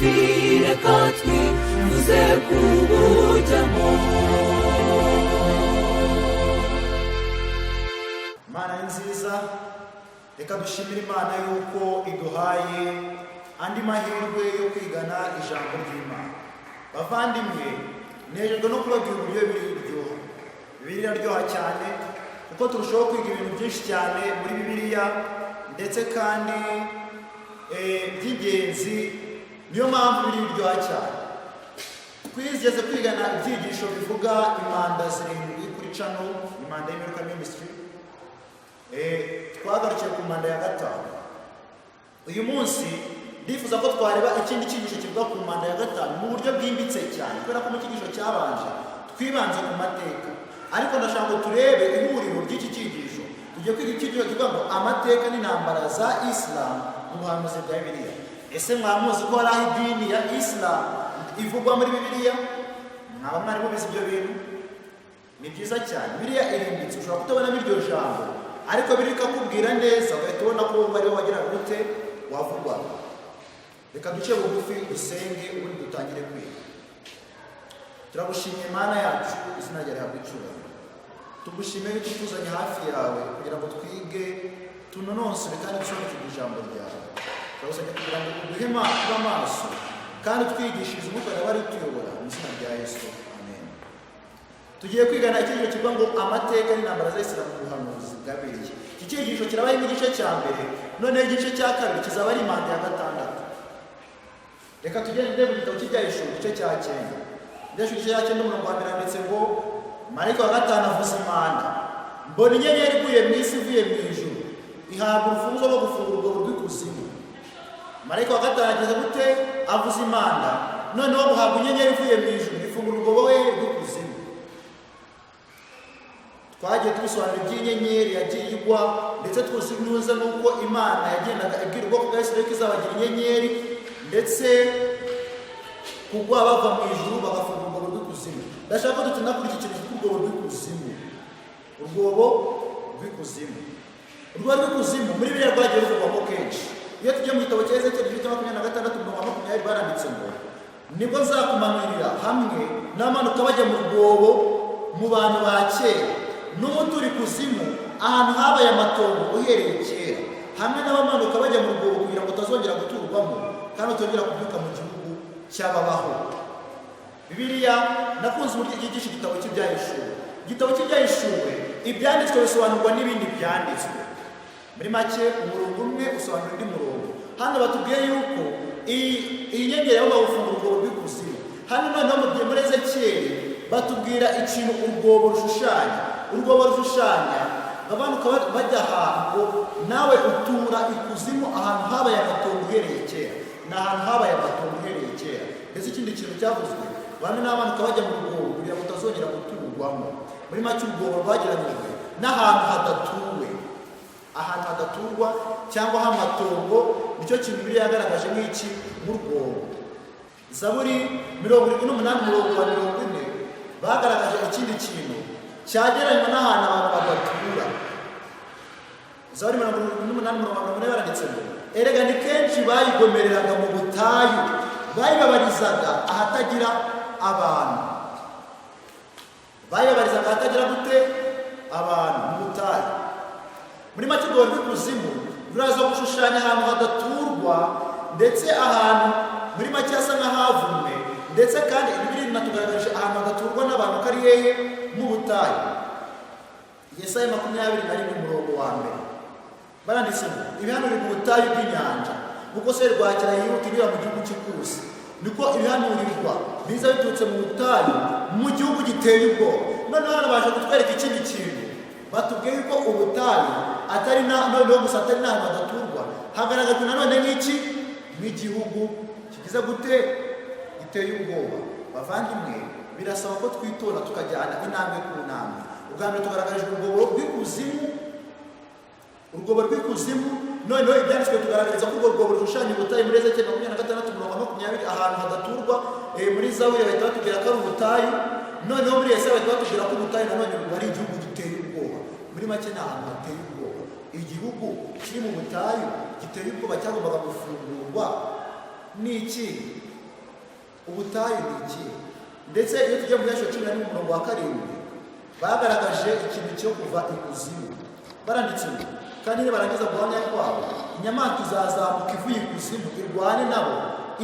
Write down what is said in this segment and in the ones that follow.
hafi, reka twifuze kubujyamo. Imana ni nziza. Reka dushimire Imana yuko iduhaye andi mahirwe yo kwigana ijambo ry'Imana. Bavandimwe, nejejwe no kubabwira uburyo Bibiliya iryoha. Bibiliya iraryoha cyane kuko turushaho kwiga ibintu byinshi cyane muri Bibiliya, ndetse kandi by'ingenzi. Niyo mpamvu Bibiliya iryoha cyane. Twigeze kwigana ibyigisho bivuga impanda zirindwi kuri channel Impanda y'Imperuka Ministry. Twagarukiye ku mpanda ya gatanu. Uyu munsi ndifuza ko twareba ikindi cyigisho kivuga ku mpanda ya gatanu mu buryo bwimbitse cyane, kubera ko mu cyigisho cyabanje twibanze ku mateka, ariko ndashaka ngo turebe ihuriro ry'iki cyigisho. Tugiye kwiga icyigisho kivuga ngo amateka n'intambara za Isilamu mu buhanuzi bwa Bibiliya. Ese mwamuzi ko hari aho idini ya Isilamu ivugwa muri Bibiliya? Mwaba mwari mubizi ibyo bintu? Ni byiza cyane. Bibiliya irimbitse. Ushobora kutabonamo iryo jambo, ariko biri ikakubwira neza, ugahita ubona ko wumva ariwo wagira gute wavugwa. Reka duce bugufi, dusenge, ubundi dutangire kwiga. Turagushimiye Mana yacu, izina ryawe rihabwe icyubahiro. Tugushimiye yuko utuzanye hafi yawe kugira ngo twige, tunonosore kandi dusobanukirwe ijambo ryawe. Turagusabye kugira ngo uduhe kuba maso kandi utwigishirize. Umwuka wawe ari utuyobora, mu izina rya Yesu, amen. Tugiye kwigana icyigisho kivuga ngo amateka n'intambara za Isilamu mu buhanuzi bwa Bibiliya. Iki cyigisho kirabaho igice cya mbere, noneho igice cya kabiri kizaba ari impanda ya gatandatu. Reka tugende mu gitabo cy'Ibyahishuwe, igice cya cyenda. Ibyahishuwe, igice cya cyenda, umurongo wa mbere, handitse ngo: "Marayika wa gatanu avuza impanda, mbona inyenyeri iguye mu isi ivuye mu ijuru, ihabwa urufunguzo rwo gufungura urwobo rw'ikuzimu." Marayika wa gatanu ageze gute? Avuza impanda, noneho guhabwa inyenyeri ivuye mu ijuru, ifungura urwobo we rw'ikuzimu. Twagiye tubisobanura iby'inyenyeri yagiye igwa, ndetse tuzi neza n'uko Imana yagendaga ibwira ubwoko bwa Isirayeli ko izabagira inyenyeri, ndetse kugwa bava mu ijuru bagafunga urwobo rw'ikuzimu. Ndashaka ko dutinda kuri iki kintu cy'urwobo rw'ikuzimu. Urwobo rw'ikuzimu, urwobo rw'ikuzimu muri Bibiliya rwagiye ruvugwamo kenshi. Iyo tugiye mu gitabo cya Ezekiyeli, igice cya 26, umurongo wa 20, baranditse ngo: "Nibwo nzakumanurira hamwe n'abamanuka bajya mu rwobo mu bantu ba kera, n'umutura ikuzimu ahantu habaye amatongo uhereye kera, hamwe n'abamanuka bajya mu rwobo, kugira ngo utazongera guturwamo kandi utongera kubyuka mu gihugu cy'ababaho." Bibiliya, nakunze uburyo yigisha igitabo cy'Ibyahishuwe. Igitabo cy'Ibyahishuwe, ibyanditswe bisobanurwa n'ibindi byanditswe. Muri make, umurongo umwe usobanura undi murongo. Hano batubwiye yuko iyi nyenyeri yagombaga gufungura urwobo rw'ikuzimu. Hano noneho mu gihe muri Ezekiyeli batubwira ikintu urwobo rushushanya. Urwobo rushushanya babanuka bajya ahantu, nawe utura ikuzimu ahantu habaye amatongo uhereye kera. Ni ahantu habaye amatongo uhereye kera. Ndetse ikindi kintu cyavuzwe, bamwe n'abamanuka bajya mu rwobo kugira ngo utazongera guturwamo. Muri make, urwobo rwagereranyijwe n'ahantu hadatuwe, ahantu hadaturwa cyangwa h'amatongo. Nicyo kintu Bibiliya yagaragaje nk'iki? Nk'urwobo. Zaburi 78, umurongo wa 40, bagaragaje ikindi kintu cyagereranywa n'ahantu abantu badatura. Zaburi 78, umurongo wa 40, baranditse ngo: "Erega ni kenshi bayigomereraga mu butayu, bayibabarizaga ahatagira abantu." Bayibabarizaga ahatagira gute? Abantu, mu butayu. Muri make, urwobo rw'ikuzimu ruraza gushushanya ahantu hadaturwa, ndetse ahantu muri make hasa nk'ahavumwe. Ndetse kandi Bibiliya inatugaragarije ahantu hadaturwa n'abantu ko ari hehe? Mu butayu. Yesaya 21, umurongo wa mbere, baranditse ngo: "Ibihanurirwa ubutayu bw'inyanja: Kuko serwakira yihuta inyura mu gihugu cy'ikusi, niko ibihanurirwa biza biturutse mu butayu, mu gihugu giteye ubwoba." Noneho hano baje kutwereka ikindi kintu. Batubwiye yuko ubutayu atari na noneho gusa atari n'ahantu hadaturwa, hagaragajwe nanone nk'iki? Nk'igihugu kigize gute? Giteye ubwoba. Bavandimwe, birasaba ko twitonda, tukajyana intambwe ku ntambwe. Ubwa mbere tugaragarijwe urwobo rw'ikuzimu, urwobo rw'ikuzimu. Noneho ibyanditswe tugaragariza ko urwo rwobo rushushanya ubutayu muri Ezekiyeli 26, umurongo wa 20, ahantu hadaturwa. Muri Zaburi bahita batubwira ko ari ubutayu. Noneho muri Yesaya bahita batubwira ko ubutayu nanone ari igihugu giteye ubwoba. Muri make, ni ahantu hateye ubwoba. Igihugu kiri mu butayu giteye ubwoba cyagombaga gufungurwa n'iki? Ubutayu ni iki? Ndetse iyo tujya mu Byashiwe 11 umurongo wa 7, bagaragaje ikintu cyo kuva ikuzimu. Baranditse ngo: "Kandi nibarangiza guhamya kwabo, inyamaswa izazamuka ivuye ikuzimu, irwane nabo,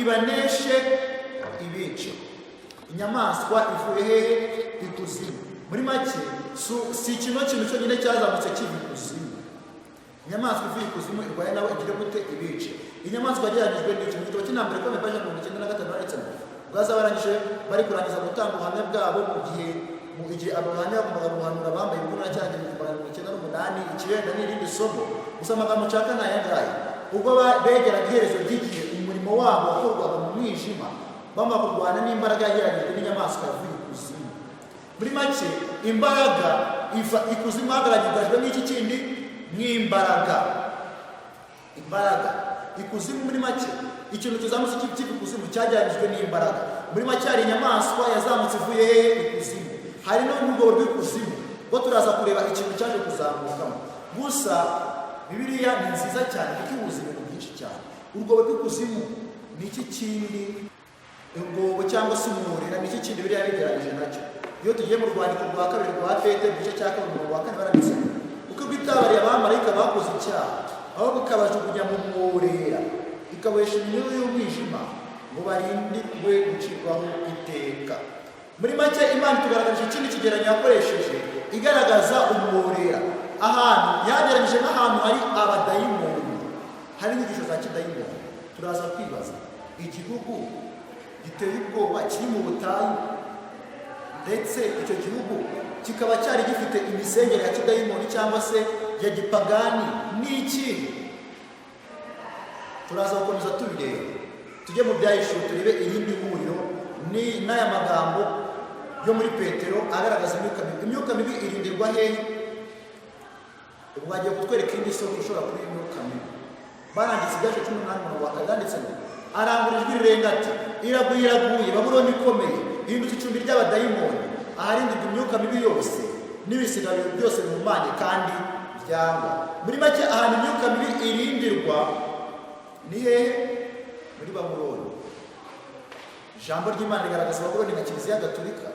ibaneshe, ibice." Inyamaswa ivuye hehe? Ikuzimu. Muri make, si kino kintu cyonyine cyazamutse kiva ikuzimu. Inyamaswa ivuye ikuzimu irwaye nabo, igire gute? Ibice. Inyamaswa yagereranyijwe n'iki? Mu gitabo cy'Intambara Ikomeye, paji 95, handitse ngo ubwaza barangije, bari kurangiza gutanga ubuhamya bwabo, mu gihe abo bahamya bagombaga guhanura bambaye ibigunira cya 1998. Ikirenda n'irindi somo gusa, amagambo nshaka ni aya ngaya: ubwo begeraga iherezo ry'igihe, umurimo wabo wakorwaga mu mwijima, bamara kurwana n'imbaraga yagereranyijwe n'inyamaswa yavuye ikuzimu. Muri make, imbaraga iva ikuzimu hagaragajwe n'iki kindi nk'imbaraga, imbaraga ikuzimu. Muri make, ikintu kizamutse kiva ikuzimu cyagereranyijwe n'imbaraga. Muri make, hari inyamaswa yazamutse ivuye hehe? Ikuzimu. Hari no mu rwobo rw'ikuzimu, ubwo turaza kureba ikintu cyaje kuzamukamo. Gusa Bibiliya ni nziza cyane kuko ihuza ibintu byinshi cyane. Urwobo rw'ikuzimu ni iki kindi? Urwobo cyangwa se umworera ni iki kindi Bibiliya bigereranyije nacyo? Iyo tugiye mu rwandiko rwa kabiri rwa Petero, igice cya 2, umurongo wa 4, baranditse: "Kuko itabariye abamarayika bakoze icyaha, ahubwo ikabajugunya mu mworera, ikabohesha iminyururu y'umwijima ngo barindirwe gucirwaho iteka." Muri make, Imana itugaragarije ikindi kigereranyo yakoresheje igaragaza umworera. Ahantu yagereranyije nk'ahantu hari abadayimoni, hari inyigisho za kidayimoni. Turaza kwibaza: igihugu giteye ubwoba kiri mu butayu, ndetse icyo gihugu kikaba cyari gifite imisengere ya kidayimoni cyangwa se ya gipagani, ni ikihe? Turaza gukomeza tubireba. Tujye mu Byahishuwe, turebe irindi huriro ni n'aya magambo yo muri Petero agaragaza imyuka mibi. Imyuka mibi irindirwa hehe? Ubu bagiye kutwereka indi soko ishobora kuba imyuka mibi. Baranditse, Ibyahishuwe 18 umurongo wa 2, yanditse ngo: "Arangura ijwi rirenga ati: 'Iraguye, iraguye Babuloni ikomeye, ihindutse icumbi ry'abadayimoni, aharindirwa imyuka mibi yose n'ibisiga byose bihumanye kandi byangwa.'" Muri make, ahantu imyuka mibi irindirwa ni hehe? Muri Babuloni. Ijambo ry'Imana rigaragaza Babuloni nka Kiliziya Gatolika,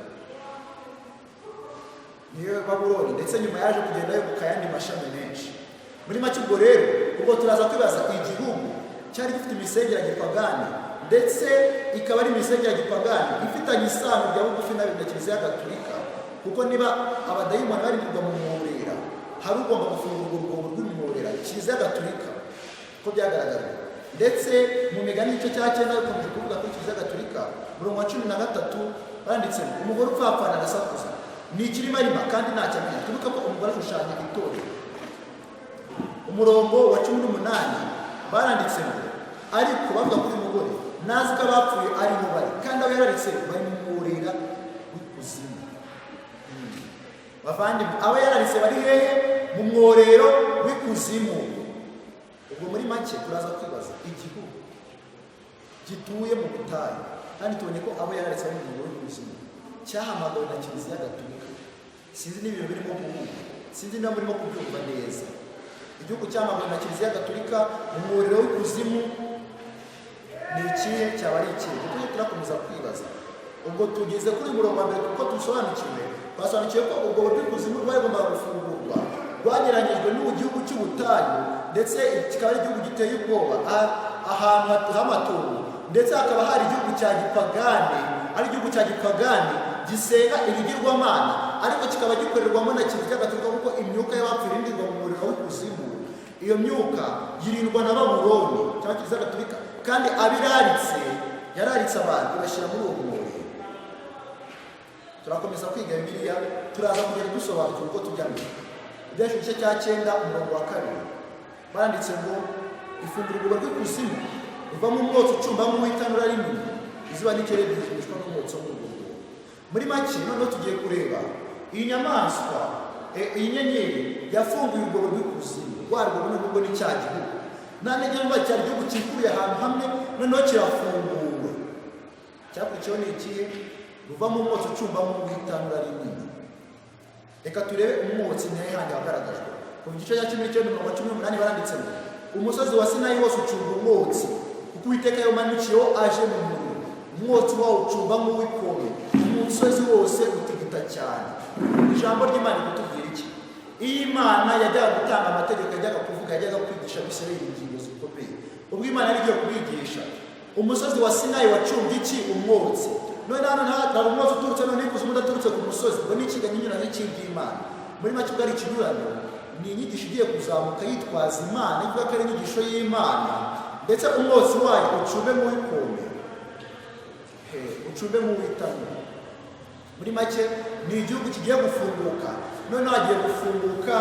niyo Babuloni, ndetse nyuma yaje kugenda yogoka ayandi mashami menshi. Muri make, ubwo rero ubwo turaza kwibaza: igihugu cyari gifite imisengere ya gipagani, ndetse ikaba ari imisengere ya gipagani ifitanye isano rya bugufi na Kiliziya Gatolika, kuko niba abadayimoni barindirwa mu mworera, hari ugomba gufungura urwo rwobo rw'umworera, Kiliziya Gatolika, uko byagaragara. Ndetse mu Migani, igice cya 9, bikomeje kuvuga kuri Kiliziya Gatolika, umurongo wa 13, banditse ngo: "Umugore upfapfana arasakuza, ni ikirimarima kandi ntacyo amenya." Twibuke ko umugore ashushanya itorero. Umurongo wa 18, baranditse ngo: ariko bavuga kuri uyu mugore, nazi ko abapfuye ariho bari, kandi abo yararitse bari mu mworera w'ikuzimu. Bavandimwe, abo yararitse bari hehe? Mu mworero w'ikuzimu. Ubwo muri make, turaza kwibaza: igihugu gituye mu butayu, kandi tubonye ko abo yararitse bari mu mworero w'ikuzimu, cyahamagawe na Kiliziya Gatolika. Sinzi n'ibintu birimo guhuga, sinzi niba murimo kubyumva neza. Igihugu cyahamagawe na Kiliziya Gatolika mu mworero w'ikuzimu ni ikihe? Cyaba ari ikihe? Kuko turakomeza kwibaza. Ubwo tugeze kuri uyu murongo wa mbere, kuko dusobanukiwe, twasobanukiwe ko ubwo buryo ikuzimu rwagombaga gufungurwa rwagereranyijwe n'ubu gihugu cy'ubutayu, ndetse kikaba ari igihugu giteye ubwoba, ahantu h'amatongo, ndetse hakaba hari igihugu cya gipagani, ari igihugu cya gipagani gisenga ibigirwamana, ariko kikaba gikorerwamo na Kiliziya Gatolika, kuko imyuka y'abapfuye irindirwa mu muriro w'ikuzimu. Iyo myuka yirindwa na Babuloni cyangwa Kiliziya Gatolika, kandi abiraritse, yararitse abantu ibashyira muri uwo mwobo. Turakomeza kwiga Bibiliya, turaza kugenda dusobanukirwa uko tujya mbere. Ibyahishuwe igice cya 9, umurongo wa 2, banditse ngo: "Ifunguro urwobo rw'ikuzimu ruvamo umwotsi ucumba nk'uw'itanura rinini, izuba n'ikirere byijimishwa n'umwotsi wo muri urwo rwobo." Muri make, noneho tugiye kureba iyi nyamaswa, iyi nyenyeri yafunguye urwobo rw'ikuzimu. Rwa rwobo n'ubwo ni cya gihugu, nta ntege mba, cyari igihugu cyikubiye ahantu hamwe, noneho kirafunguwe. Cyakurikiyeho ni ikihe? Ruvamo umwotsi ucumba nk'uw'itanura rinini. Reka turebe umwotsi nayo handi wagaragajwe. Kuva igice cya 19, umurongo wa 18, baranditse ngo: "Umusozi wa Sinayi wose ucumba umwotsi, kuko Uwiteka yawumanukiyeho aje mu muriro." Umwotsi wawo ucumba nk'uw'ikome, umusozi wose utigita cyane. Ijambo ry'Imana rikutubwira iki? Iyo Imana yajyaga gutanga amategeko, yajyaga kuvuga, yajyaga kwigisha Abisirayeli ingingo zikomeye. Ubwo Imana yari igiye kubigisha, umusozi wa Sinayi wacumbye iki? Umwotsi. None hano hari umwotsi uturutse none ikuzimu udaturutse ku musozi, ngo ni ikinyuranyo cy'iby'Imana. Muri make ubwo ari ikinyuranyo, ni inyigisho igiye kuzamuka yitwaza Imana, ivuga ko ari inyigisho y'Imana, ndetse umwotsi wayo ucumbe nk'uw'ikombe, ucumbe nk'uw'itanura. Muri make ni igihugu kigiye gufunguka. Noneho hagiye gufunguka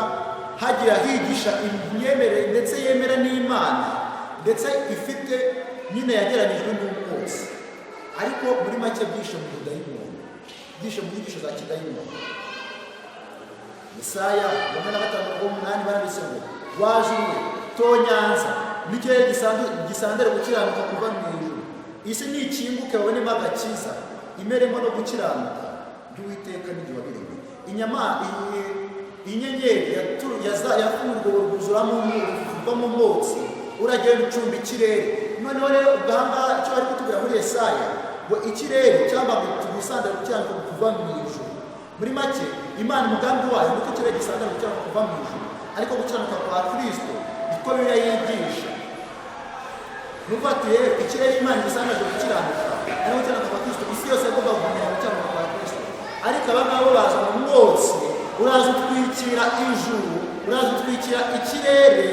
hagira higisha imyemerere ndetse yemera n'Imana, ndetse ifite nyine yageranyijwe n'umwotsi, ariko muri make byishe mu budayimoni, byishe mu nyigisho za kidayimoni. Yesaya 45:8 baranditse ngo: "Wajuru tonyanza, n'ikirere gisandare gukiranuka kuva mu ijuru. Isi nikinguke babonemo agakiza, imeremo no gukiranuka by'Uwiteka n'igihe wabiremye." Inyama inyenyeri yafunguwe rwuzuramo ruvamo umwotsi, uragenda ucumba ikirere. Noneho rero ubwo aha ngaha icyo bari kutubwira muri Yesaya ngo ikirere cyangwa gusandara gukiranuka kuva mu ijuru. Muri make Imana umugambi wayo ni uko ikirere gisandara gukiranuka kuva mu ijuru, ariko gukiranuka kwa Kristo niko Bibiliya yigisha. Nuko ati rero ikirere Imana gisandaje gukiranuka, ariko gukiranuka kwa Kristo, isi yose yagomba kumenya gukiranuka kwa Kristo. Ariko aba ngabo bazana umwotsi, uraza utwikira ijuru, uraza utwikira ikirere,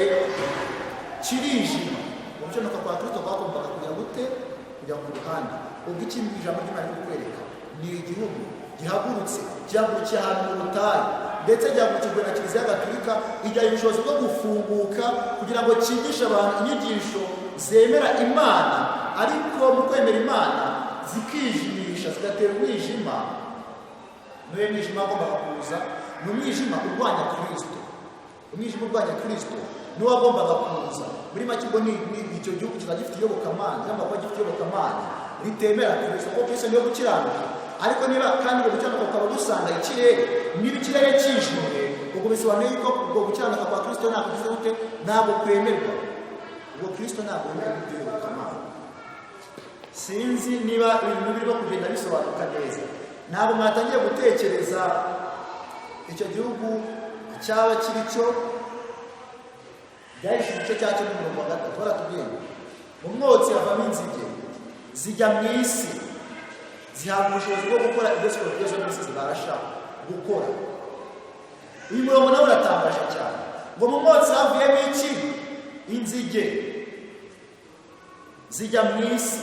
kirijima. Gukiranuka kwa Kristo kwagombaga kujya gute? Kujya ku ruhande. Ubwo ikindi ijambo ry'Imana riri kukwereka ni igihugu gihagurutse, gihagurukiye ahantu mu butayu, ndetse gihagurukijwe na Kiliziya Gatolika, igiha ubushobozi bwo gufunguka kugira ngo cyigishe abantu inyigisho zemera Imana, ariko mu kwemera Imana zikijimisha, zigatera umwijima. Niwe mwijima wagombaga kuza, ni umwijima urwanya Kristo. Umwijima urwanya Kristo niwo wagombaga kuza. Muri make ubwo ni icyo gihugu kizaba gifite iyobokamana, cyangwa kuba gifite iyobokamana ritemera Kristo, kuko Kristo niyo gukiranuka. Ariko niba kandi ubwo gukiranuka bukaba busanga ikirere, niba ikirere kijimye, ubwo bisobanuye yuko ubwo gukiranuka kwa Kristo ntabwo kugize gute? Ntabwo kwemerwa. Ubwo Kristo ntabwo wemewe n'iyobokamana. Sinzi niba ibintu birimo kugenda bisobanuka neza. Ntabwo mwatangiye gutekereza icyo gihugu cyaba kiri cyo? Byahishe igice cyacyo n'umurongo wa 3, baratubwiye ngo mu mwotsi havamo inzige zijya mu isi, zihabwa ubushobozi bwo gukora ibyo sikorupiyo zo mu isi zibasha gukora. Uyu murongo nawe uratangaje cyane, ngo mu mwotsi havuyemo iki? Inzige zijya mu isi.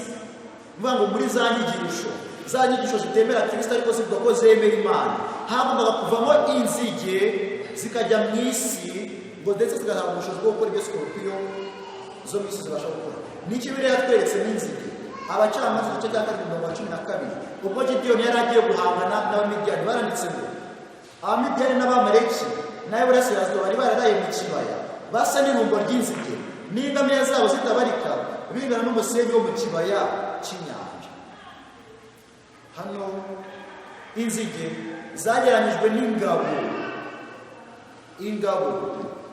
Bivuga ngo muri za nyigisho zitemera Kristo ariko zivuga ko zemera Imana, hagombaga kuvamo inzige zikajya mu isi, ngo ndetse zigahabwa ubushobozi bwo gukora ibyo sikorupiyo zo mu isi zibasha gukora. Niki Bibiliya yatweretse n'inzige? Abacamanza igice cya 2 umurongo wa 12, ubwo Gideyoni yari agiye guhangana n'Abamidiyani, baranditse ngo Abamidiyani n'Abamaleki n'ab'iburasirazuba bari bararaye mu kibaya, basa n'irumbo ry'inzige, n'ingamiya zabo zitabarika, bingana n'umusenyi wo mu kibaya cy'inyanja. Hano inzige zagereranyijwe n'ingabo. Ingabo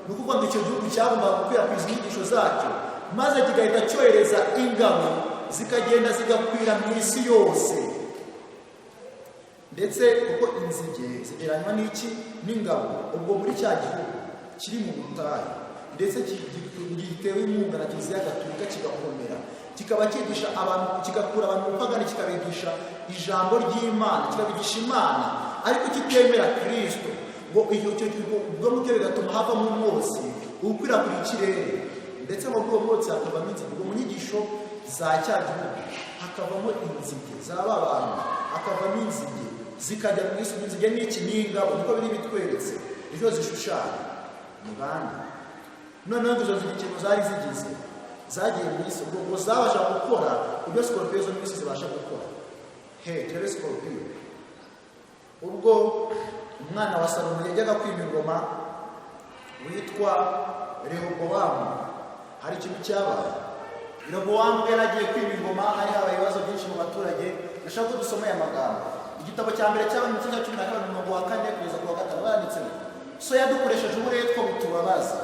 ni ukuvuga ngo icyo gihugu cyagombaga gukwirakwiza inyigisho zacyo, maze kigahita cyohereza ingabo zikagenda zigakwira mu isi yose. Ndetse kuko inzige zigereranywa n'iki? N'ingabo. Ubwo muri cya gihugu kiri mu butayu, ndetse gitewe inkunga na Kiliziya Gatolika, kigakomera, kikaba cyigisha abantu, kigakura abantu mu bupagani, kikabigisha ijambo ry'Imana, kikabigisha Imana ariko kitemera Kristo, ngo icyo ubwo ngubwo bigatuma havamo umwotsi ukwirakwira ikirere, ndetse ngo ubwo mwotsi hakavamo inzige. Ubwo mu nyigisho za cya gihugu hakavamo inzige zaba abantu, hakavamo inzige zikajya mu isi. Inzige ni iki? Ni ingabo, niko biri bitweretse, izo zishushanya ni bande? Noneho izo nzige ikintu zari zigize, zagiye mu isi, ubwo ngo zabasha gukora ibyo sikorupiyo zo mu isi zibasha gukora. He turebe sikorupiyo. Ubwo umwana wa Salomo yajyaga kwima ingoma witwa Rehobowamu, hari ikintu cyabaye. Rehobowamu ubwo yari agiye kwima ingoma, hari habaye ibibazo byinshi mu baturage. Ndashaka ko dusoma aya magambo, igitabo cya mbere cy'Abami igice cya 12 umurongo wa 4 kugeza ku wa 5. Baranditse ngo: "So yadukoresheje uburetwa butubabaza,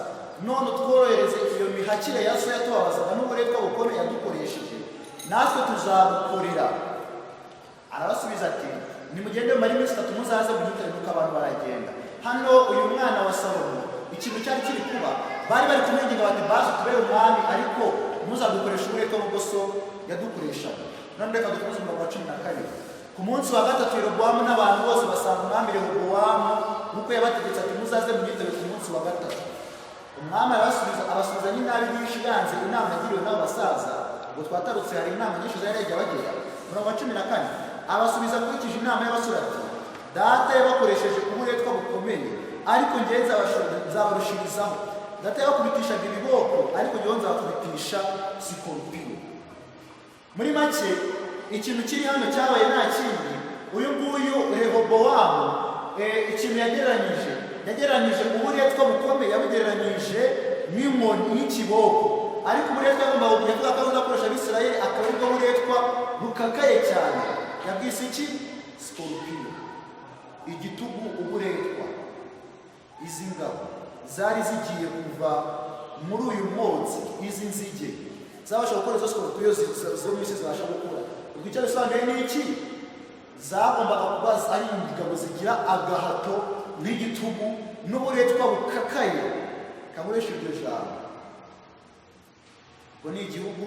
none utworohereze iyo mihakire ya so yatubabazaga n'uburetwa bukomeye yadukoresheje, natwe tuzagukorera." Arabasubiza ati: "Nimugende mumare iminsi 3, muzaze munyitabe." Nuko abantu baragenda. Hano uyu mwana wa Salomo, ikintu cyari kiri kuba, bari bari kumwinginga bati: "Bazi utubere umwami, ariko ntuzadukoreshe uburetwa nk'ubwo so yadukoreshaga." None reka dukomeze umurongo wa 12. Ku munsi wa gatatu Yerobowamu n'abantu bose basanga umwami Rehobowamu nk'uko yabategetse ati: "Muzaze munyitabe ku munsi wa gatatu." Umwami arabasubiza, abasubiza n'inabi nyinshi, yanze inama yagiriwe n'abo basaza. Ubwo twatarutse, hari inama nyinshi zari yagiye abagira. Umurongo wa 14, abasubiza akurikije inama y'abasore ati: "Data yabakoresheje uburetwa bukomeye, ariko njyewe nzabarushirizaho. Data yabakubitishaga ibiboko, ariko njyewe nzabakubitisha sikorupiyo." Muri make, ikintu kiri hano cyabaye nta kindi. Uyu nguyu Rehobowamu, ikintu yagereranyije uburetwa bukomeye, yabugereranyije n'inkoni, n'ikiboko. Ariko uburetwa yagombaga, yavuga ko azakoresha Abisirayeli, akaba aribwo buretwa bukakaye cyane, yabwise iki? Sikorupiyo. Igitugu, uburetwa. Izi ngabo zari zigiye kuva muri uyu mwotsi, izi nzige zabasha gukora izo sikorupiyo zo mu isi zibasha gukura. Ubwo icyo bisobanuye ni iki? Zagombaga kuba ari ingabo zigira agahato n'igitugu n'uburetwa bukakaye, kaburesha iryo jambo. Ubwo ni igihugu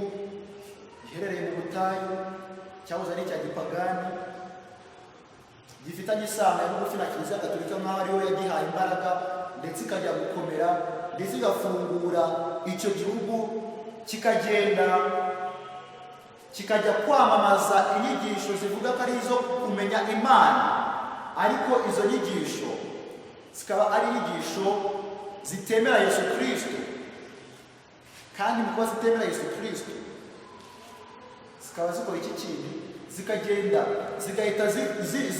giherereye mu butayu, cyahoze ari icya gipagani, gifitanye isano ya bugufi na Kiliziya Gatolika, nk'aho ariyo yagihaye imbaraga, ndetse ikajya gukomera, ndetse igafungura icyo gihugu, kikagenda kikajya kwamamaza inyigisho zivuga ko ari izo kumenya Imana, ariko izo nyigisho zikaba ari inyigisho zitemera Yesu Kirisito. Kandi mu kuba zitemera Yesu Kirisito, zikaba zikora iki kintu? Zikagenda zigahita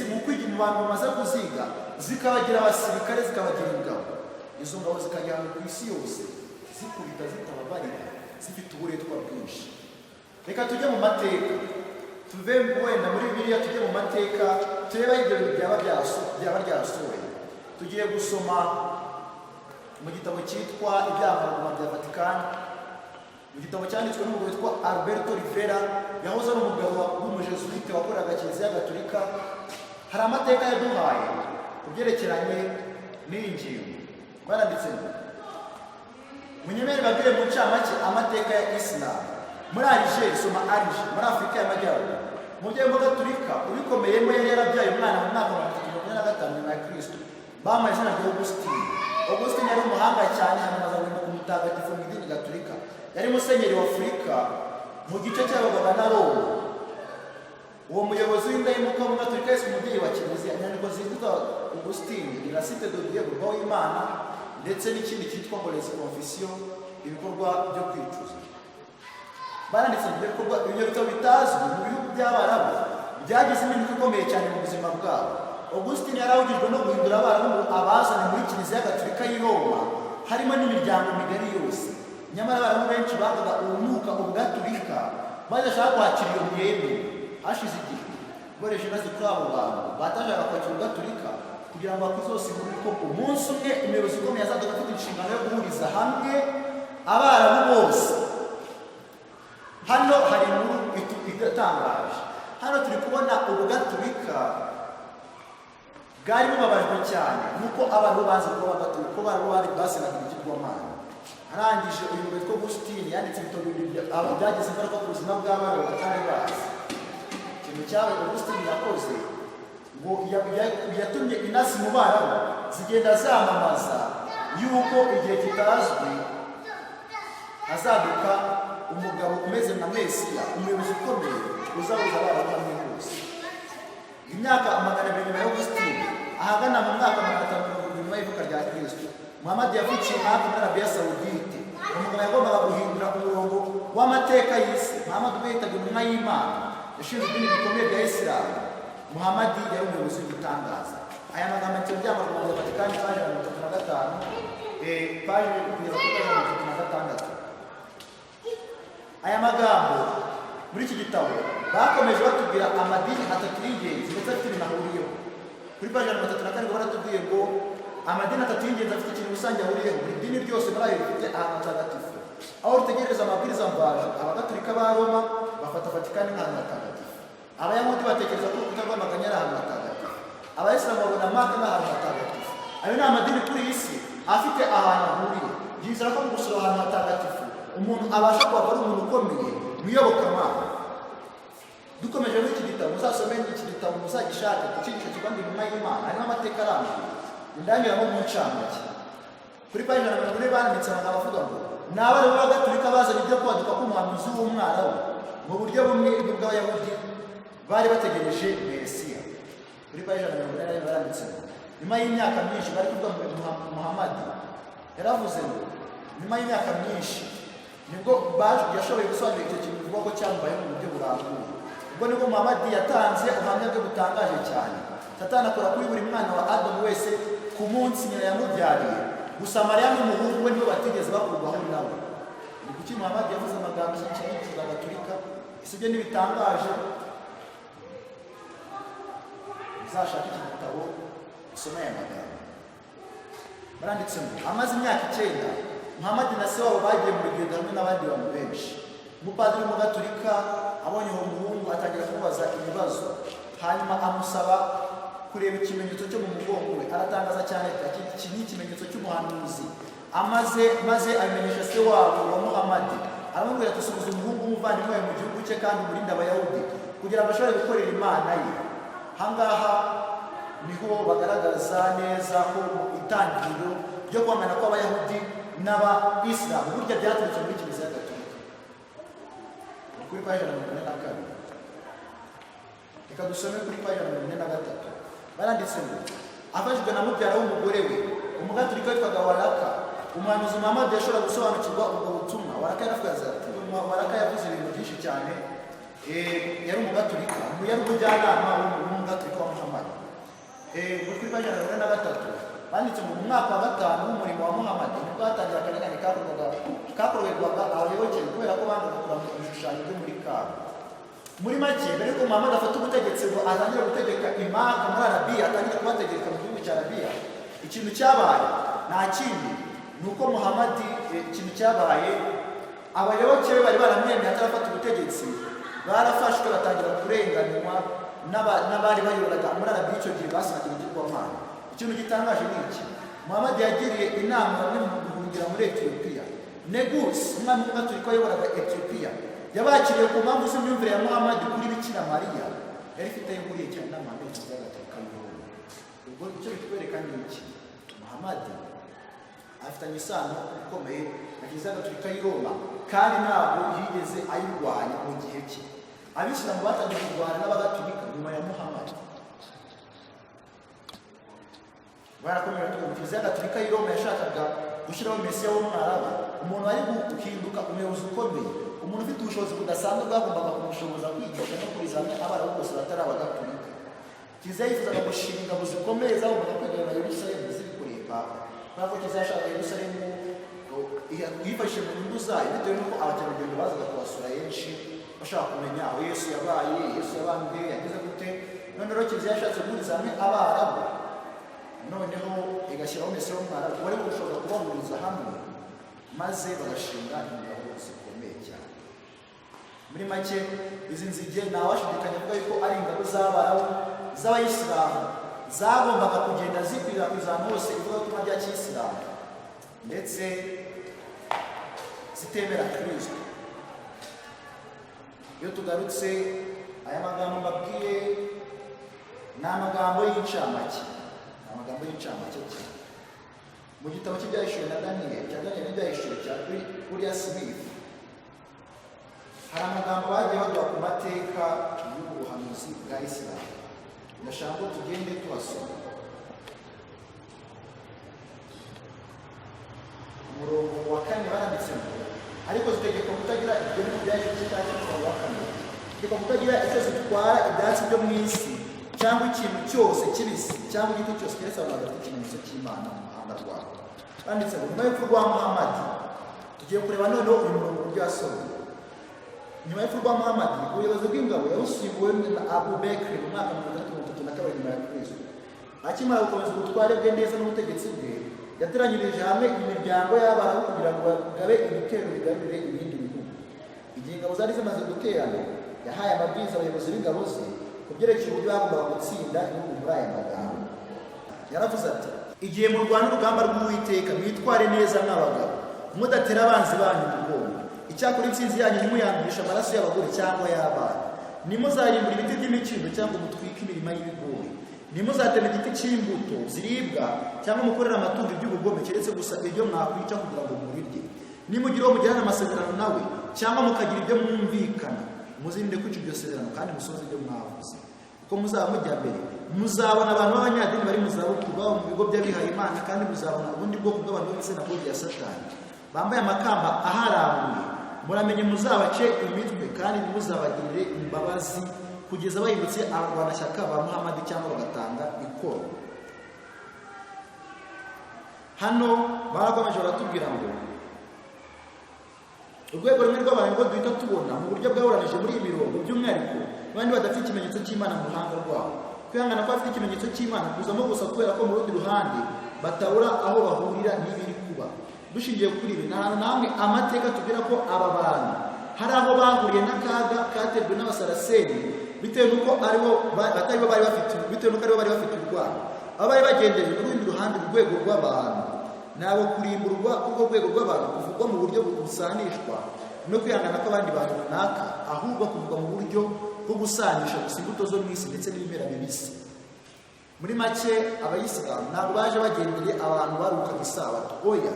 mu kwiga, mu bantu bamaze kuziga, zikabagira abasirikare, zikabagira ingabo. Izo ngabo zikajya ku isi yose zikubita zitababarira, zifite uburetwa bwinshi. Reka tujye mu mateka, tuve wenda muri Bibiliya, tujye mu mateka, turebe aho ibyo bintu byaba byarasohoye. Tugiye gusoma mu gitabo cyitwa Ibyamaruguma bya Vatikani, mu gitabo cyanditswe n'umugabo witwa Alberto Rivera, yahoze ari umugabo w'umujesuite wakoreraga Kiliziya Gatolika. Hari amateka yaduhaye ku byerekeranye n'iyi ngingo. Baranditse ngo: "Munyemere babwire mu ncamake amateka ya Isilamu muri Alger." Soma Alger, muri Afurika y'Amajyaruguru. Umubyeyi w'Umugatulika ubikomeyemo yari yarabyaye umwana mu mwaka wa 345 nyuma ya Kristo. Bamuhaye izina rya Augustine. Augustine yari umuhanga cyane, hanyuma aza guhinduka umutagatifu mu idini Gatolika. Yari musenyeri wa Afurika mu gice cyayoborwaga na Roma. Uwo muyobozi w'indahemuka w'Umugatolika yiswe umubyeyi wa Kiliziya. Inyandiko zitwa Augustine ni La Cité de Dieu, Urwa w'Imana, ndetse n'ikindi cyitwa ngo Les Confessions, ibikorwa byo kwicuza. Baranditse mu bikorwa, ibyo bitabo bitazwi mu bihugu by'Abarabu byagize impinduka ikomeye cyane mu buzima bwabo. Augustine yari ahugijwe no guhindura Abarabu ngo abazane muri Kiliziya Gatolika y'i Roma, harimo n'imiryango migari yose. Nyamara Abarabu benshi bangaga urunuka Ubugatolika, badashaka kwakira iyo myemerere. Hashize igihe boreje ibibazo kuri abo bantu batashaka kwakira Ubugatolika, kugira ngo bakwize hose inkuru ko umunsi umwe umuyobozi ukomeye azaduka afite inshingano yo guhuriza hamwe Abarabu bose. Hano hari inkuru itangaje. Hano turi kubona Ubugatolika bwari bubabajwe cyane nuko abantu bazi kuba Abagatolika, ko bari bari basengaga ibigirwamana. Arangije, uyu mugabo witwa Augustine yanditse ibitabo bibiri byagize ingaruka ku buzima bw'abana batari bazi. Ikintu cyabaye, Augustine yakoze ngo yatumye inasi mu Barabu zigenda zamamaza yuko igihe kitazwi hazaduka umugabo umeze nka Mesiya, umuyobozi ukomeye uzahuza Abarabu hamwe bose. Imyaka 200 nyuma ya Augustine, ahagana mu mwaka 570 nyuma y'ivuka rya Kristo, Muhammad yavukiye hafi muri Arabiya Sawudite. Umugabo yagombaga guhindura umurongo w'amateka y'isi. Muhammad ubwo yitaga intumwa y'Imana, yashinze idini rikomeye rya Isilamu. Muhammad yari umuyobozi w'igitangaza. Aya magambo yanditse mu byamamaza bya Vatikani, paji 35, paji kugeza kuri paji 36. Aya magambo muri iki gitabo bakomeje batubwira amadini atatu y'ingenzi, ndetse afite ibintu ahuriyeho. Kuri paji 37 baratubwiye ngo amadini atatu y'ingenzi afite ikintu rusange ahuriyeho. Buri dini ryose muri ayo rifite ahantu hatagatifu aho ritegereza amabwiriza mvajuru. Abagatolika ba Roma bafata Vatikani nk'ahantu hatagatifu. Abayahudi batekereza ko urukuta rw'amaganya ari ahantu hatagatifu, Abayisilamu babona Maka nk'ahantu hatagatifu. Ayo ni amadini kuri iyi si afite ahantu ahuriye. Yizera ko mu gusura ahantu hatagatifu umuntu abasha kuhava ari umuntu ukomeye mu iyobokamana. Dukomeje muri iki gitabo, muzasome iki gitabo, muzagishake ku cyigisho kivuga ngo "Intumwa y'Imana", harimo amateka arambuye ndanyuramo mu ncamake. Kuri paji 140 banditse amagambo avuga ngo ni abarimu b'Abagatulika bazanye ibyo kwaduka k'umuhanuzi w'Umwarabu mu buryo bumwe bw'Abayahudi bari bategereje Mesiya. Kuri paji 141 baranditse ngo nyuma y'imyaka myinshi, bari kuvuga ngo Muhamadi yaravuze ngo nyuma y'imyaka myinshi nibwo yashoboye gusobanura icyo kintu bivugwa ko cyamubayeho mu buryo burambuye. Ubwo nibwo Muhamadi yatanze ubuhamya bwe butangaje cyane. Satani akora kuri buri mwana wa Adamu wese ku munsi nyina yamubyariye, gusa Mariya n'umuhungu we nibo batigeze bakurwaho nawe. Ni kuki Muhamadi yavuze amagambo ashyigikiye inyigisho za Gatulika? Ese ibyo ntibitangaje? Uzashake iki gitabo usome aya magambo. Baranditse ngo amaze imyaka 9, Muhamadi na se wabo bagiye mu rugendo hamwe n'abandi bantu benshi. Umupadiri w'Umugatulika abonye uwo muhungu atangira kumubaza ibibazo, hanyuma amusaba kureba ikimenyetso cyo mu mugongo we. Aratangaza cyane ati: "Iki ni ikimenyetso cy'umuhanuzi." Amaze maze abimenyesha se wabo wa Muhamadi, aramubwira ati: "Subiza umuhungu w'umuvandimwe wawe mu gihugu cye kandi umurinde Abayahudi kugira ngo ashobore gukorera Imana ye." Ahangaha niho bagaragaza neza ko mu itangiriro ryo kwangana kw'Abayahudi n'Abayisilamu burya byaturutse muri Kiliziya Gatolika. Ni kuri paji 142. Reka dusome kuri paji 143. Baranditse ngo afashijwe na mubyara w'umugore we Umugatulika witwaga Waraka, umuhanuzi Muhammad yashobora gusobanukirwa ubwo butumwa. Waraka yaravuze ati, Waraka yavuze ibintu byinshi cyane. Yari Umugatulika, yari umujyanama w'Umugatulika wa Muhammad. Kuri paji 143 banditse ngo mu mwaka wa gatanu w'umurimo wa Muhammad nibwo hatangira akarengane kakorerwaga abayoboke kubera ko bangaga kuramya ibishushanyo byo muri Kaba. Muri make, mbere yuko Muhammad afata ubutegetsi ngo atangire gutegeka Imaka muri Arabiya, atangire kubategeka mu gihugu cya Arabiya, ikintu cyabaye nta kindi ni uko Muhammad, ikintu cyabaye, abayoboke be bari baramwemeye atarafata ubutegetsi barafashwe batangira kurenganywa n'abari bayoboraga muri Arabiya icyo gihe basengaga ibigirwamana. Ikintu gitangaje ni iki: Muhammad yagiriye inama bamwe mu guhungira muri Etiyopiya. Negus, umwami w'Umugatulika wayoboraga Etiyopiya, yabakiriye ku mpamvu z'imyumvire ya Muhammad kuri Bikira Mariya yari ifite aho ihuriye cyane n'amahame ya Kiliziya Gatolika y'u Roma. Ubwo icyo bitwereka ni iki? Muhammad afitanye isano ikomeye na Kiliziya Gatolika y'i Roma kandi ntabwo yigeze ayirwanya mu gihe cye. Abisilamu batangiye kurwana n'Abagatulika nyuma ya Muhammad. Barakomeje tuvuga ngo Kiliziya Gatolika y'i Roma yashakaga gushyiraho Mesiya w'Umwarabu, umuntu wari guhinduka umuyobozi ukomeye, umuntu ufite ubushobozi budasanzwe bwagombaga kumushoboza kwigisha no kuriza hamwe Abarabu bose batari Abagatulika. Kiliziya yifuzaga gushinga ingabo zikomeye zagombaga kwigarurira Yerusalemu zibikoreye Papa, kubera ko Kiliziya yashakaga Yerusalemu yifashishije mu nyungu zayo, bitewe n'uko abakerarugendo bazaga kubasura benshi bashaka kumenya aho Yesu yabaye, Yesu yabambwe, yagize gute. None rero Kiliziya yashatse guhuriza hamwe Abarabu, noneho igashyiraho Mesiya w'Umwarabu wari gushobora kubahuriza hamwe maze bagashinga ingabo zikomeye cyane. Muri make, izi nzige ntawashidikanya avuga yuko ari ingabo z'Abarabu z'Abayisilamu zagombaga kugenda zikwirakwiza ahantu hose ivugabutumwa rya kiyisilamu ndetse zitemera Kirisito. Iyo tugarutse, aya magambo mbabwiye ni amagambo y'incamake, ni amagambo y'incamake cyane. Mu gitabo cy'Ibyahishuwe na Daniyeli, cya Daniyeli n'Ibyahishuwe cya Uriah Smith, hari amagambo bagiye baduha ku mateka y'ubu buhanuzi bwa Isilamu. Ndashaka ko tugende tuhasoma. Umurongo wa 4 baranditse ngo ariko zitegekwa kutagira ibyo ni Byahishuwe igice cya 9, umurongo wa 4, zitegekwa kutagira icyo zitwara ibyatsi byo mu isi cyangwa ikintu cyose kibisi cyangwa igiti cyose, keretse abantu badafite ikimenyetso cy'Imana mu ruhanga rwabo. Banditse ngo nyuma y'urupfu rwa Muhamadi, tugiye kureba noneho uyu murongo uburyo yasomye. Nyuma y'urupfu rwa Muhamadi, ubuyobozi bw'ingabo yabusimbuwe na Abu Bekri mu mwaka 632 nyuma ya Kristo. Akimara gukomeza ubutware bwe neza n'ubutegetsi bwe, yateranyirije hamwe imiryango y'Abarabu kugira ngo bagabe ibitero bigarurire ibindi bihugu. Igihe ingabo zari zimaze guterana Yahaye amabwiriza abayobozi b'ingabo ze ku byerekeye uburyo bagombaga gutsinda ibihugu muri aya magambo. Yaravuze ati: "Igihe murwana urugamba rw'Uwiteka, mwitware neza nk'abagabo, mudatera abanzi banyu umugongo. Icyakora intsinzi yanyu ntimuyandurishe amaraso y'abagore cyangwa y'abana. Ntimuzarimbure ibiti by'imikindo cyangwa mutwike imirima y'ibigori. Ntimuzateme igiti cy'imbuto ziribwa cyangwa mukorere amatungo iby'ubugome, keretse gusa ibyo mwakwica kugira ngo murirye. Nimugira uwo mugirana amasezerano nawe cyangwa mukagira ibyo mwumvikana, muzirinde kwica iryo sezerano kandi musohoze ibyo mwavuze. Uko muzaba mujya mbere, muzabona abantu b'abanyadini bari mu zabukuru baba mu bigo by'abihaye Imana, kandi muzabona ubundi bwoko bw'abantu bo mu isinagogi ya Satani bambaye amakamba aharambuye. Muramenye muzabace imitwe kandi ntimuzabagirire imbabazi kugeza bahindutse abarwanashyaka ba Muhamadi cyangwa bagatanga ikoro." Hano barakomeje baratubwira ngo urwego rumwe rw'abantu nibwo duhita tubona mu buryo bwahuranije muri iyi mirongo, by'umwihariko abandi badafite ikimenyetso cy'Imana mu ruhanga rwabo. Kwihangana kw'abafite ikimenyetso cy'Imana kuzamo gusa kubera ko mu rundi ruhande batabura aho bahurira n'ibiri kuba. Dushingiye kuri ibi, nta hantu na hamwe amateka tubwira ko aba bantu hari aho bahuriye n'akaga kateguwe n'Abasaraseni, bitewe n'uko aribo batari bo bari bafite, bitewe n'uko aribo bari bafite urwango. Abo bari bagendereye urundi ruhande, urwego rw'abantu, ntabwo kurimburwa k'urwo rwego rw'abantu kuvugwa mu buryo busanishwa no kwihangana kw'abandi bantu runaka, ahubwo kuvugwa mu buryo bwo gusanisha gusa imbuto zo mu isi ndetse n'ibimera bibisi. Muri make, Abayisilamu ntabwo baje bagendereye abantu baruhukaga isabato. Oya,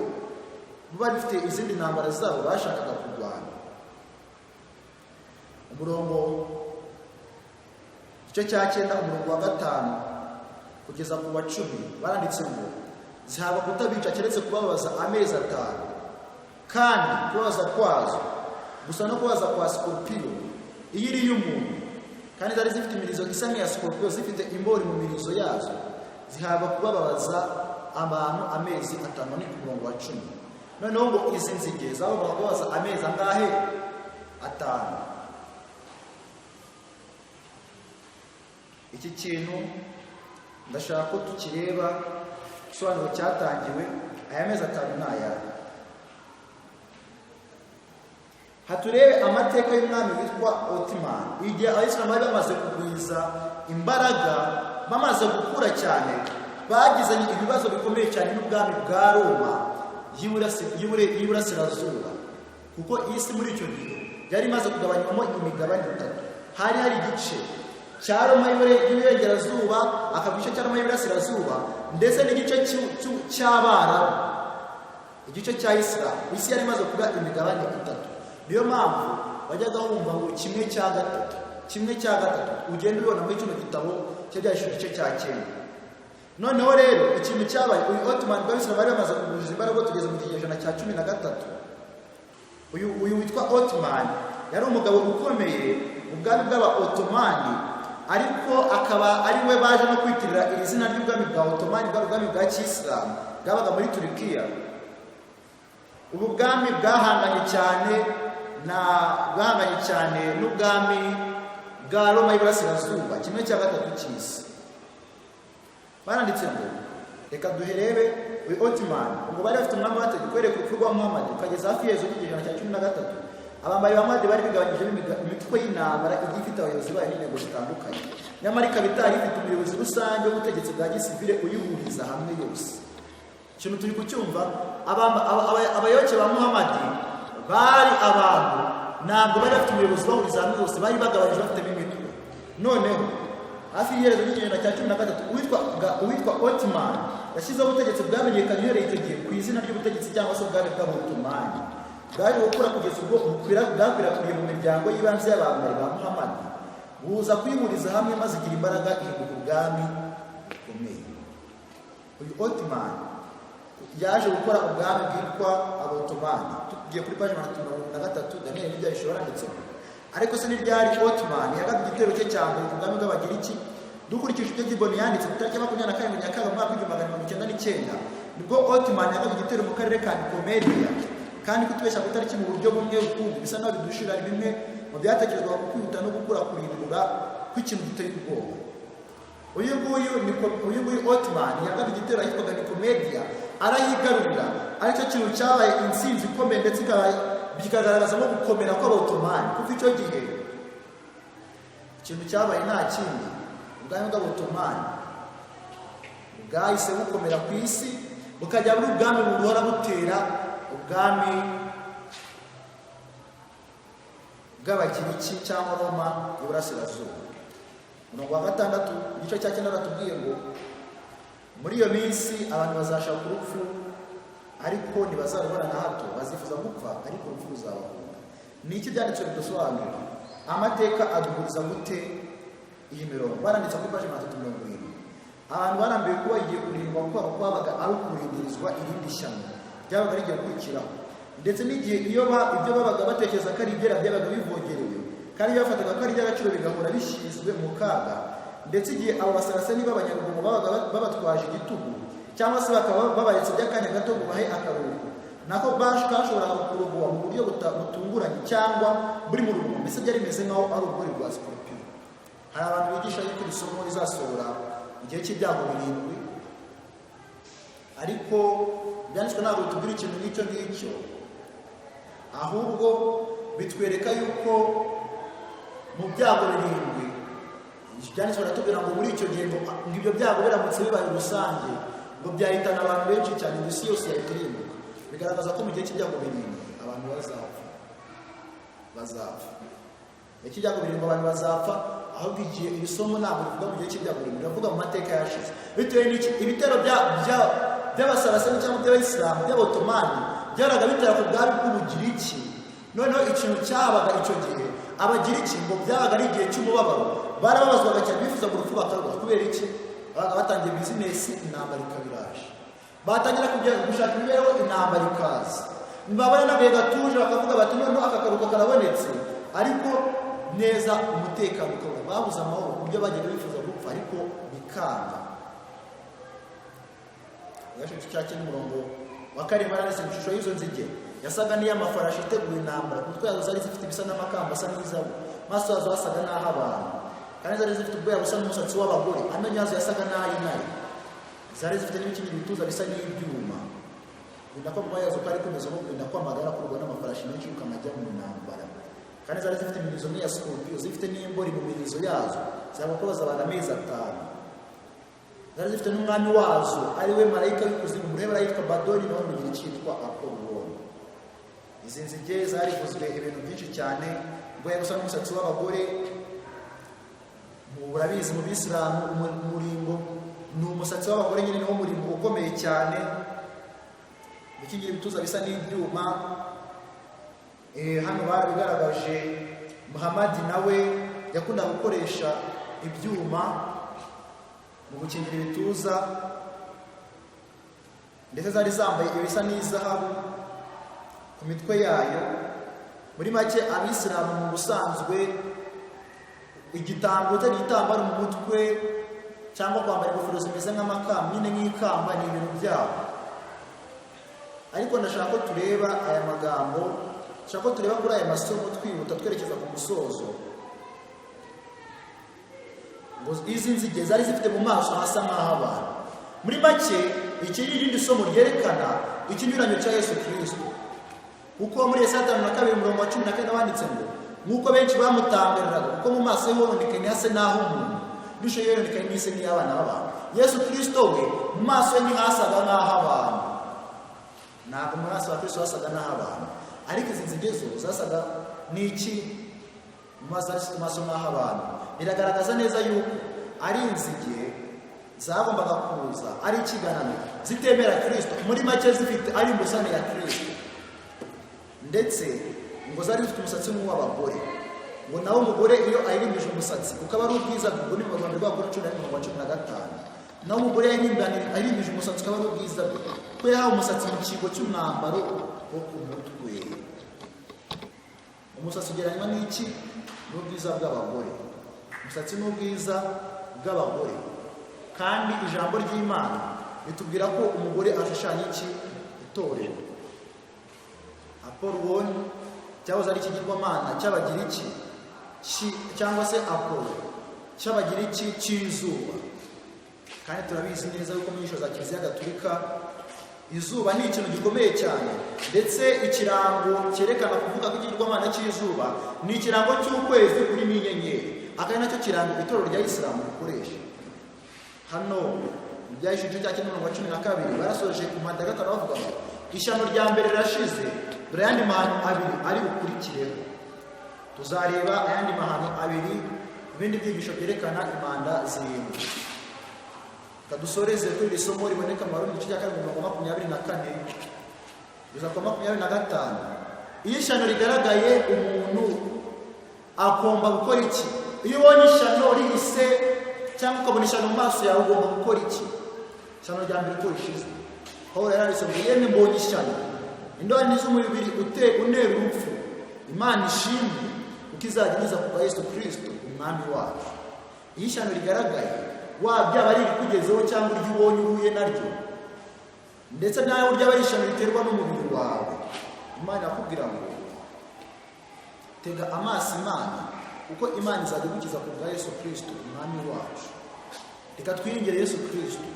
bo bari bafite izindi ntambara zabo bashakaga kurwana. Umurongo, igice cya 9, umurongo wa 5 kugeza ku wa 10, baranditse ngo: "Zihabwa kutabica keretse kubabaza amezi 5, kandi kubabaza kwazo gusa no kubabaza kwa sikorupiyo iyo iriye umuntu. Kandi zari zifite imirizo isa nk'iya sikorupiyo, zifite imbori mu mirizo yazo. Zihabwa kubabaza abantu amezi 5." Ni ku murongo wa 10. Noneho ngo izi nzige zagombaga kubabaza amezi angahe? 5. Iki kintu ndashaka ko tukireba igisobanuro cyatangiwe. Aya mezi 5 ni ayahe? Haturebe amateka y'umwami witwa Ottoman. Igihe Abayisilamu bari bamaze kugwiza imbaraga, bamaze gukura cyane, bagizanye ibibazo bikomeye cyane n'ubwami bwa Roma y'Iburasirazuba, kuko isi muri icyo gihe yari imaze kugabanywamo imigabane itatu. Hari igice cya Roma y'Iburengerazuba, hakaba igice cya Roma y'Iburasirazuba, ndetse n'igice cy'Abarabu, igice cya Isilamu. Isi yari imaze kuba imigabane itatu. Niyo mpamvu wajyaga wumva ngo 1/3, 1/3, ugenda ubibona muri kino gitabo cy'Ibyahishuwe igice cya 9. Noneho rero ikintu cyabaye, uyu Ottoman bw'Abisilamu bari bamaze kugwiza imbaraga tugeze mu kinyejana cya 13. Uyu witwa Ottoman yari umugabo ukomeye mu bwami bw'aba Ottomani, ariko akaba ari we baje no kwitirira iri zina ry'ubwami bwa Ottomani, bwari ubwami bwa Kisilamu bwabaga muri Turukiya. Ubu bwami bwahanganye cyane n'ubwami bwa Roma y'Iburasirazuba, 1/3 cy'isi. Baranditse ngo reka duherebe uyu Ottoman. Ubwo bari bafite umwami wategeka kwereka urupfu rwa Muhammad ukageza hafi y'iherezo ry'ikinyejana cya 13. Abambari ba Muhammad bari bigabanyijemo imitwe y'intambara igiye ifite abayobozi bayo n'intego zitandukanye, nyamara ikaba itari ifite umuyobozi rusange w'ubutegetsi bwa gisivile uyihuriza hamwe yose. Ikintu turi kucyumva? Abayoboke ba Muhammad bari abantu, ntabwo bari bafite umuyobozi bahuriza hamwe bose, bari bagabanyije bafitemo imitwe. Noneho hafi y'iherezo ry'ikinyejana cya 13, uwitwa Ottoman yashyizeho ubutegetsi bwamenyekanye uhereye icyo gihe ku izina ry'ubutegetsi cyangwa se ubwami bw'Abotomani. Bwaje gukura kugeza ubwo bwakwirakwiriye mu miryango y'ibanze y'abambari ba Muhammad, buza kwihuriza hamwe maze igira imbaraga, ihinduka ubwami bukomeye. Uyu Ottoman yaje gukora ubwami bwitwa Abotomani. Tugiye kuri paji 333, Daniel n'Ibyahishuwe, baranditse: "Ariko se ntiryari Ottoman yagabye igitero cye cya mbere ku bwami bw'Abagiriki? Dukurikije ibyo Gibbon yanditse, ku itariki ya 27 Nyakanga mu mwaka w'1999 nibwo Ottoman yagabye igitero mu karere ka Nicomedia." Kandi kutubeshya ku itariki mu buryo bumwe rukumbi bisa naho bidushira ari bimwe mu byatekerezwaga ku kwihuta no gukura kurimbura kw'ikintu giteye ubwoba. Uyu nguyu Ottoman yagabye igitero ahitwaga Nicomedia, arayigarurira, aricyo kintu cyabaye intsinzi ikomeye, ndetse bikagaragaza no gukomera kw'Abaotomani kuva icyo gihe. Ikintu cyabaye nta kindi, ubwami bw'Abotomani bwahise bukomera ku isi, bukajya buri ubwami buhora butera ubwami bw'Abagiriki cyangwa Roma y'Iburasirazuba. Umurongo wa 6 igice cya 9 batubwiye ngo muri iyo minsi abantu bazashaka urupfu ariko ntibazarubona na hato, bazifuza gupfa ariko urupfu ruzabahunga. Ni iki byanditswe bidusobanurira? Amateka aduhuriza gute iyi mirongo? Baranditse kuri paji 370. Abantu barambiwe kuba igiye kurindwa kwabo kwabaga ari ukurindirizwa irindi shyano ryabaga rigiye gukurikiraho, ndetse n'igihe iyo ibyo babaga batekereza ko ari ibyera byabaga bivogerewe, kandi byafataga ko ari iby'agaciro bigahora bishyizwe mu kaga. Ndetse igihe abo Basaraseni b'abanyarugomo babaga babatwaje igitugu, cyangwa se bakaba babaretse by'akanya gato ngo bahe akaruhuko, nako kashoboraga kurogowa mu buryo butunguranye cyangwa buri mu rugomo, mbese byari bimeze nk'aho ari urugori rwa sikorupiyo. Hari abantu bigisha yuko iri somo rizasohora igihe cy'ibyago 7, ariko byanditswe ntabwo bitubwira ikintu nk'icyo ngicyo, ahubwo bitwereka yuko mu byago 7 byanditswe baratubwira ngo muri icyo gihe ngo ibyo byago biramutse bibaye rusange ngo byahitana abantu benshi cyane, ngo isi yose yahita irimbuka. Bigaragaza ko mu gihe cy'ibyago 7 abantu bazapfa. Igihe cy'ibyago 7 abantu bazapfa, ahubwo igihe iri somo ntabwo rivuga mu gihe cy'ibyago 7, riravuga mu mateka yashize. Bitewe n'iki? Ibitero by'Abasaraseni cyangwa by'Abayisilamu by'Abotomani byaraga bitera ku bwami bw'Ubugiriki. Noneho ikintu cyabaga icyo gihe, Abagiriki ngo byabaga ari igihe cy'umubabaro, barababazwaga cyane, bifuza urupfu bakarubura. Kubera iki? Babaga batangiye bizinesi, intambara ikabiraje, batangira gushaka imibereho, intambara ikaza, babona n'agahe gatuje bakavuga bati noneho aka karuhuko karabonetse, ariko neza umutekano ukabura. Babuze amahoro ku buryo bagenda bifuza gupfa ariko bikanga. Igice cya 9 umurongo wa 7 baranditse mu ishusho y'izo nzige yasaga n'iy'amafarashi iteguye intambara, ku mitwe yazo zari zifite ibisa n'amakamba asa n'izahabu, maso yazo hasaga n'ah'abantu, kandi zari zifite ubwoya busa n'umusatsi w'abagore, amenyo yazo yasaga n'ay'intare, zari zifite n'ibikingira ibituza bisa n'ibyuma. Guhinda kw'amababa yazo kari kumeze nko guhinda kw'amagare akururwa n'amafarashi menshi yirukanka ajya mu ntambara. Kandi zari zifite imirizo nk'iya sikorupiyo, zifite n'imbori mu mirizo yazo, zabakoza abantu amezi 5. Zari zifite n'umwami wazo ari we marayika w'ikuzimu, mu Ruheburayo yitwa Badoni, naho mu Kigiriki yitwa Apolloni. Izi nzige zarivuzwe ibintu byinshi cyane, ubwoya busa n'umusatsi w'abagore. Murabizi mu Bisilamu umurimbo ni umusatsi w'abagore nyine, niwo murimbo ukomeye cyane. Ibikingira ibituza bisa n'ibyuma. Hano barabigaragaje. Muhamadi nawe yakundaga gukoresha ibyuma mu gukingira ibituza, ndetse zari zambaye ibisa n'izahabu ku mitwe yayo. Muri make Abisilamu mu busanzwe igitambo cyari igitambaro mu mutwe cyangwa kwambara ingofero zimeze nk'amakamba nyine nk'ikamba, ni ibintu byabo. Ariko ndashaka ko tureba aya magambo, ndashaka ko tureba kuri aya masomo twihuta twerekeza ku musozo. Ngo izi nzige zari zifite mu maso hasa nk'ah'abantu. Muri make iki ni irindi somo ryerekana ikinyuranyo cya Yesu Kristo, kuko muri Yesaya 52 umurongo wa 14 wanditse ngo nk'uko benshi bamutangariraga, kuko mu maso ye hononekaye ntihase n'ah'umuntu, n'ishusho ye yononekaye ntise n'iy'abana b'abantu. Yesu Kristo we mu maso ye ntihasaga nk'ah'abantu, ntabwo mu maso ha Kristo hasaga n'ah'abantu, ariko izi nzige zo zasaga n'iki? Mu maso zari zifite amaso nk'ah'abantu. Biragaragaza neza yuko ari inzige zagombaga kuza ari ikiganano, zitemera Kristo, muri make zifite ari imbusane ya Kristo. Ndetse ngo zari zifite umusatsi nk'uw'abagore, ngo nawe umugore iyo ayirimbije umusatsi ukaba ari ubwiza bwe. Ubwo ni mu Rwanda rwa kuri 11 umurongo wa 15. Naho umugore ayirimbije umusatsi ukaba ari ubwiza bwe, ko yahawe umusatsi mu kigo cy'umwambaro wo ku mutwe. Umusatsi ugereranywa n'iki? N'ubwiza bw'abagore. Umusatsi ni ubwiza bw'abagore, kandi ijambo ry'Imana ritubwira ko umugore ashushanya iki? Itorero. Apollon cyahoze ari ikigirwamana cy'Abagiriki, cyangwa se Apollo cy'Abagiriki cy'izuba. Kandi turabizi neza yuko mu nyigisho za Kiliziya Gatulika izuba ni ikintu gikomeye cyane, ndetse ikirango cyerekana kuvuga ko ikigirwamana cy'izuba ni ikirango cy'ukwezi kurimo inyenyeri. Akaba ari nacyo kirango itorero rya Isilamu rikoresha. Hano Ibyahishuwe igice cya 9 umurongo wa 12, barasoje impanda ya gatanu bavuga ngo ishyano rya mbere rirashize, dore ayandi mahano abiri ari bukurikireho. Tuzareba ayandi mahano abiri, ibindi byigisho byerekana impanda zirindwi. Kadusoreze kuri iri somo riboneka mu Baroma igice cya 2 umurongo wa 24 kugeza ku wa 25. Iyo ishyano rigaragaye, umuntu agomba gukora iki? Iyo ubonye ishyano rihise cyangwa ukabona ishyano mu maso yawe, ugomba gukora iki? Ishyano rya mbere uko rishize, Pawulo yaranditse ngo: "Yemwe, mbonye ishyano, indwara z'umubiri ute untera urupfu. Imana ishimwe kuko izajya inyuza ku bwa Yesu Kirisito Umwami wacu." Iyo ishyano rigaragaye, waba byaba ari irikugezeho cyangwa iryo ubonye uhuye naryo, ndetse nawe ryaba ari ishyano riterwa n'umubiri wawe, Imana irakubwira ngo tega amaso Imana, kuko Imana izajya igukiza ku bwa Yesu Kirisito Umwami wacu. Reka twiringire Yesu Kirisito,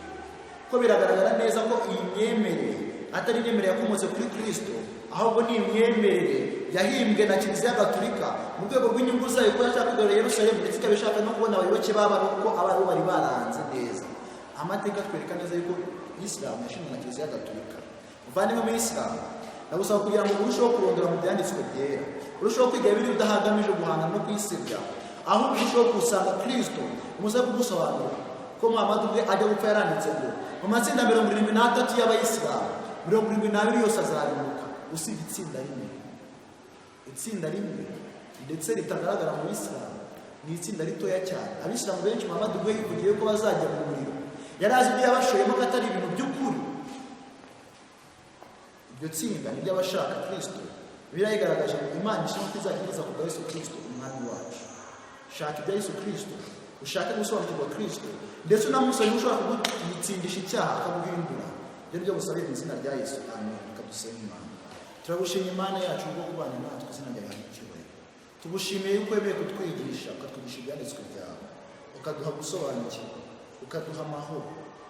kuko biragaragara neza ko iyi myemerere atari imyemerere yakomotse kuri Kirisito, ahubwo ni imyemerere yahimbwe na Kiliziya Gatolika mu rwego rw'inyungu zayo, kuko yashaka kugarura Yerusalemu, ndetse ikaba ishaka no kubona abayoboke b'abana, kuko abaribo bari baranze neza. Amateka atwereka neza yuko Isilamu yashinzwe na Kiliziya Gatolika. Muvandimwe muri Isilamu, ndagusaba kugira ngo urusheho kurondora mu byanditswe byera, urusheho kwiga Bibiliya udahagamije guhangana no kwisebya, ahubwo urusheho gusanga Kirisito umuze kugusobanura, ko Muhammad ubwe ajya gupfa yaranditse ngo mu matsinda 73 y'Abayisilamu, 72 yose azarimbuka usibye itsinda rimwe. Itsinda rimwe ndetse ritagaragara mu Bisilamu, ni itsinda ritoya cyane. Abisilamu benshi, Muhammad ubwe yivugiye ko bazajya mu muriro. Yari azi ibyo yabashoyemo ko atari ibintu by'ukuri. Iryo tsinda ni iry'abashaka Kirisito. Bibiliya yigaragaje ngo Imana ishimwe ko izajya igeza ku bwa Yesu Kirisito Umwami wacu. Shaka ibya Yesu Kirisito, ushake gusobanukirwa Kirisito, ndetse unamusaba ushobora kugutsindisha icyaha akaguhindura. Ibyo ni byo gusabiye mu izina rya Yesu, amen. Reka dusenge Imana. Turagushima, Imana yacu, ubwo kubana natwe. Izina ryawe icyubahiro. Tugushimiye yuko wemeye kutwigisha, ukatwigisha ibyanditswe byawe, ukaduha gusobanukirwa, ukaduha amahoro.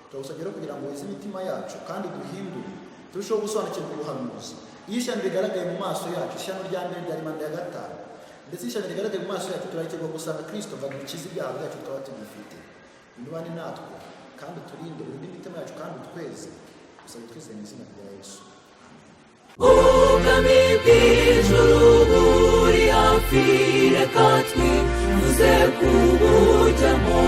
Turagusabye rero kugira ngo weze imitima yacu kandi duhindure, turusheho gusobanukirwa ubuhanuzi. Iyo ishyano rigaragaye mu maso yacu, ishyano rya mbere ryari manda ya gatanu, ndetse ishyano rigaragaye mu maso yacu, turarekerwa gusanga Kirisito ngo adukize ibyaha byacu twaba tugifite. Ubane natwe kandi uturinde, urinde imitima yacu kandi utweze. Gusa twizeye mu izina rya Yesu. Ubwami bw'ijuru buri hafi, reka twifuze kubujyamo.